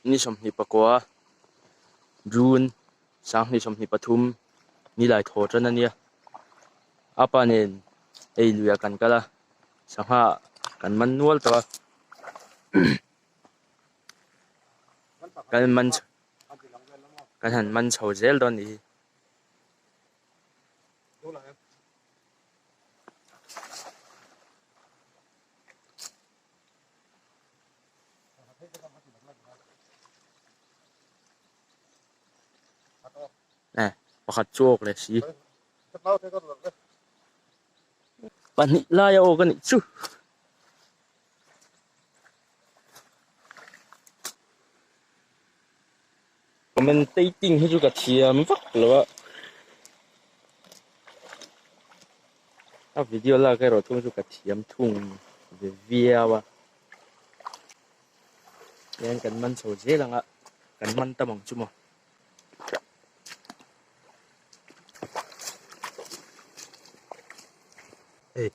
Ni 24 June 2023 ni lai thaw tan a nia. A pa nen ei luiah kan kal a, sangha kan man nual tawh a. Kan man kan han man chho zel dawn nih hi. Eh pakhat chu awk leh si pahnih lai a awk a nih chu. Commentating hi chu ka thiam vak lo a a video lak erawh thung chu ka thiam thung ve viau a tihian kan man chho zel ang a kan man tam ang chu maw. Hei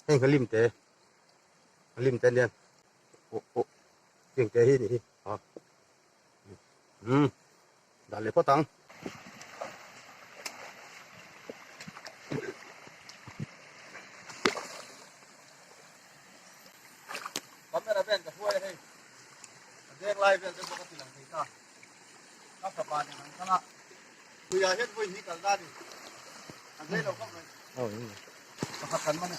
heng ka lim te ka lim te anian oh oh heng te hi ni hi a umm dah leh phawt ang. Camera vel ka hruai a hei a deng lai vel te pawh ka ti lang thei ta ka fapa nen an kal a tuiah hian vawi hnih kalna a ni a zei lo khawp mai pakhat kan man e.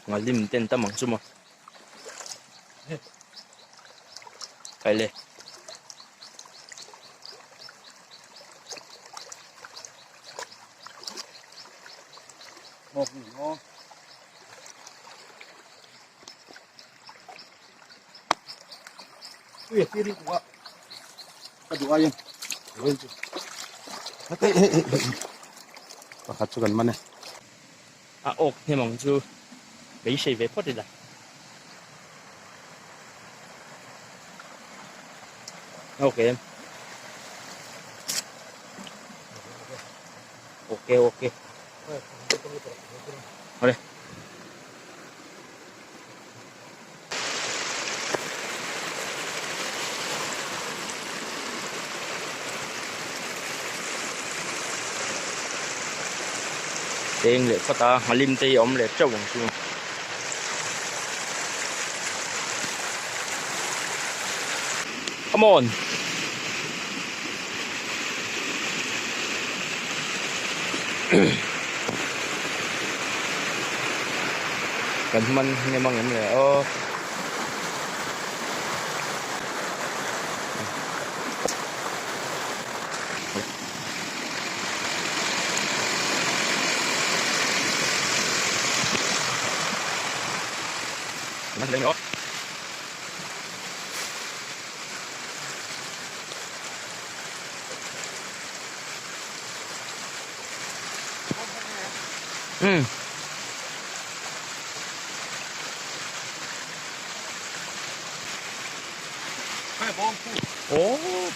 Ngalim ten tam ang chu maw kai le. Pakhat chu kan man e. A awk hnem ang chu beisei ve phawt ila. Okay. Okay, okay. Awle. Deng leh phawt a, nghalim te hi a awm leh teuh ang chu. Come on! Kan hman hnem ang em le aw. Man hle aw. Umm. Oh.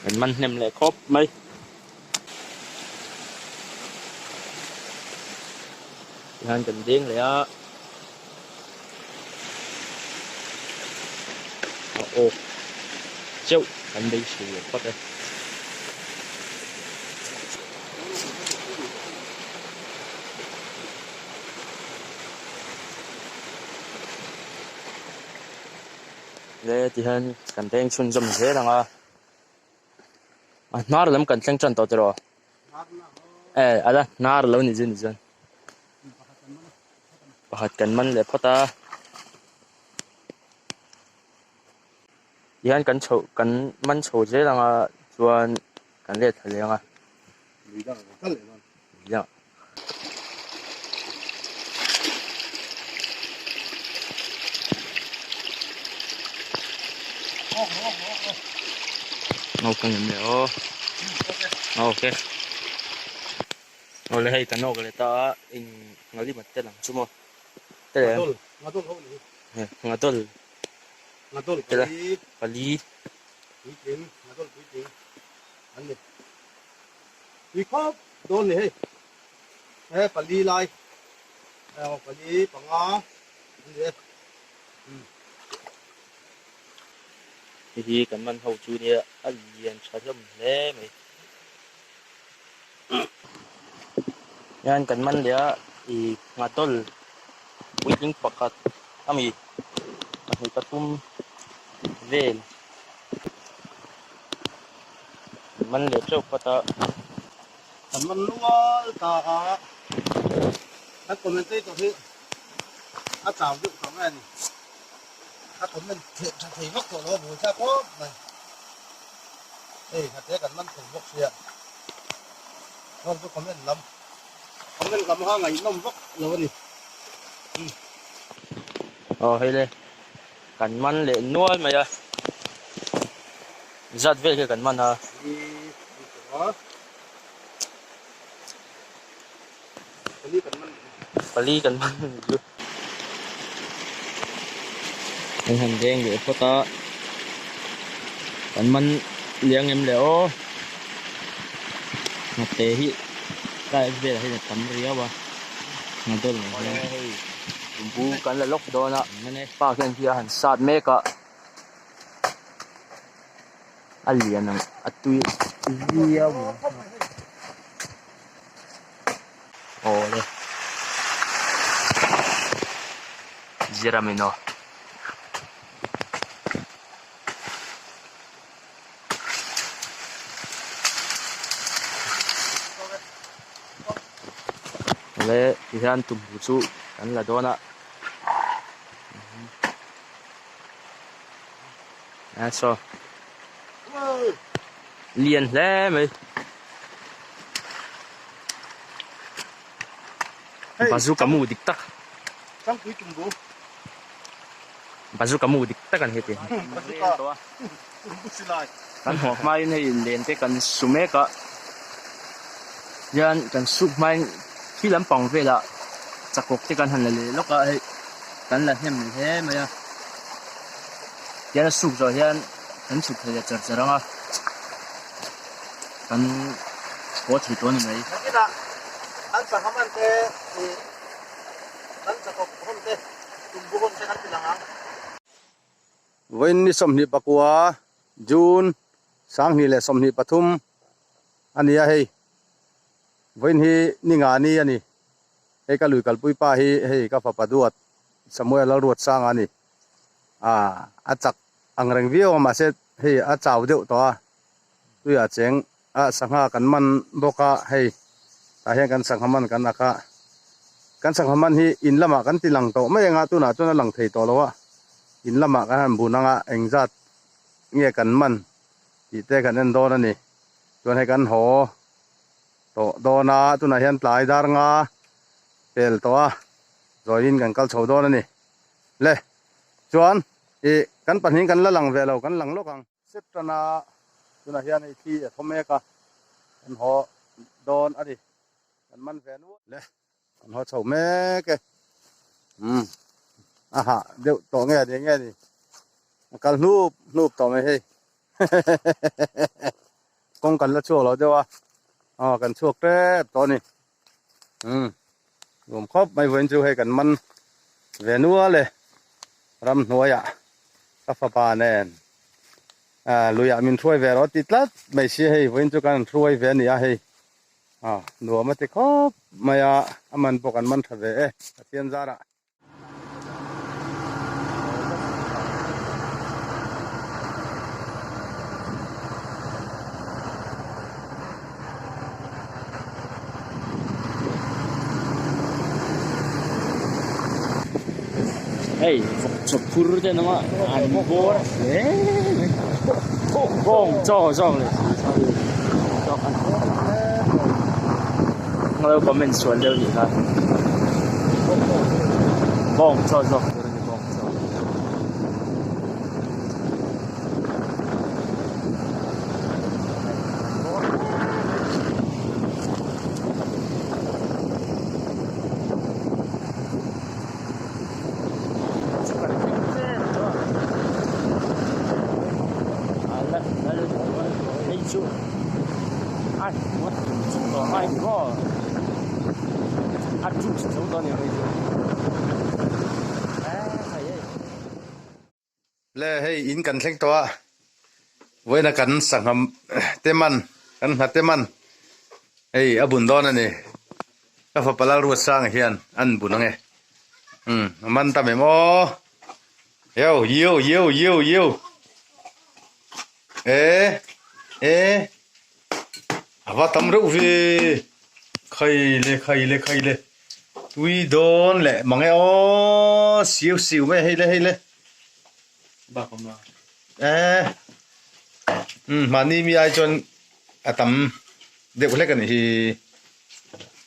Kan man hnem leh khawp mai. Tihian kan deng leh a. A awk cheuh kan beisei leh phawt e. Le tihian kan deng chhunzawm zel ang a. A hnar lam kan thleng tan tawh tiraw? E ala hnar lo ni chu ni chuan. Pakhat kan man leh phawt a. Tihian kan chhoh kan man chho zel ang a chuan kan let thla leh ang a. Lui dang. Ngau ka ngem leh aw. Ok. Awle hei kan awk leh ta a eng ngalimat te lang chu maw te leh Ngadol ngadol ho ni ngadol ngadol te la pali pali puitling ngadol puitling an ni tui khawp dawn ni hei he pali lai aw pali panga an ni e umm. Hei hi kan man ho chu nia a lian tha hlawm hle mai. Hian kan man leh a ih nghatawlh puitling pakhat ami pahnih pathum vel kan man leh teuh phawt a. Kan man lual ta a, kan commentator hi a chau deuh tawh nge a ni. A comment theh tha thei vak tawh lo a buai thlak khawp mai. Hei hate kan man thei bawk sia. Chuan chu comment lam comment lam kha ngaihnawm vak lo a ni. Aw hei le kan man leh nual mai a zat vel hi kan man a. Pali kan man chu. Kan han deng leh phawt a, kan man liang em le aw. Nghate hi tlai velah hian a tam riau a, nghadawlh ang hian. Hei tumbu kan la lawk dawn a, pa khian khi a han sat mek a, a lian ang a tui viau mai. Awle Zira mino Awle tihian tumbu chu kan la dawn a a saw lian hle mai. Bazooka mu dik tak Bazooka mu dik tak an heti kan hmuh hmain hei len te kan su mek a hian kan suk hmain khi lampang velah chakawk te kan han la leh lawk a hei kan la hnem hle mai a hian a suk zawh hian kan chhuk thei leh char char ang a. Kan haw thei tawh a ni mai. Nakinah an sangha man te ih kan chakawk hawn te tumbu hawn te kan ti lang ang. Vawiin ni 29, June, 2023 a ni a hei. Vawiin hi ni nga ni a ni. Hei ka lui kalpui pa hi hei ka fapa duat Samuel Lalruatsanga a ni. Ah a chak ang reng viau a mahse hei a chau deuh tawh a. Tuiah cheng a sangha kan man bawk a hei tah hian kan sangha man kan ak a kan sangha man hi in lamah kan ti lang tawh mai anga tunah chuan a lang thei tawh lo a in lamah kan han bun anga engzat nge kan man tih te kan en dawn a ni chuan hei kan haw tawh dawn a tunah hian tlai dar nga pel tawh a zawiin kan kal chho dawn a ni le chuan ih kan pahnih kan la lang ve lo kan lang lawk ang. Sep tana tunah hian hei thli a thaw mek a, kan haw dawn a ni, kan man ve nual le, kan haw chho mek e, umm a hah deuh tawh nge ni nge ni, a kal hnup hnup tawh mai hei hehehehe kawng kan la chhuak lo deuh a, aw kan chhuak tep tawh a ni, umm nuam khawp mai vawiin chu hei kan man ve nual e, ramhnuaiah. Ka fapa nen luiah min hruai ve rawh ti tlat mai si hei vawiin chu kan hruai ve a ni a hei nuam a ti khawp mai a a man pawh kan man tha ve e Pathian zarah. Hei vawk chaw phur te an awm a an bawr hle mai bawng chaw zawk leh lo comment sual deuh nih kha bawng chaw zawk tur a ni bawng chaw. maw a juice zo dawn eng hi chu Le hei in kan thleng tawh a vawiin a kan sangha te man kan ngha te man hei a bun dawn a ni ka fapa Lalruatsanga hian an bun ang e umm a man ta mai maw yo yo yo yo yo e e a va tam reuh ve khai le khai le khai le tui dawn leh mang e aw siu siu mai hei le hei le e umm mahni mi ai chuan a tam deuh hlek a nih hi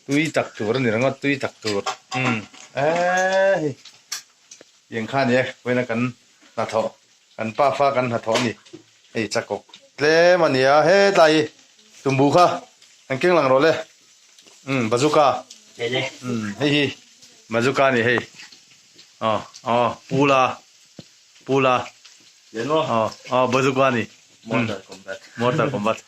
tui tak tur a ni ringawt tui tak tur umm e hei tiang kha a ni e vawiin a kan hnathawh Kan pa fa kan hnathawh a ni. Hei chakawk tlem a nia hetlai hi tumbu kha kan keng lang rawh le. Umm bazooka. Umm hei hi bazooka a ni hei. Aw aw pula pula. Aw aw bazooka a ni. Mortal Kombat. Mortal Kombat.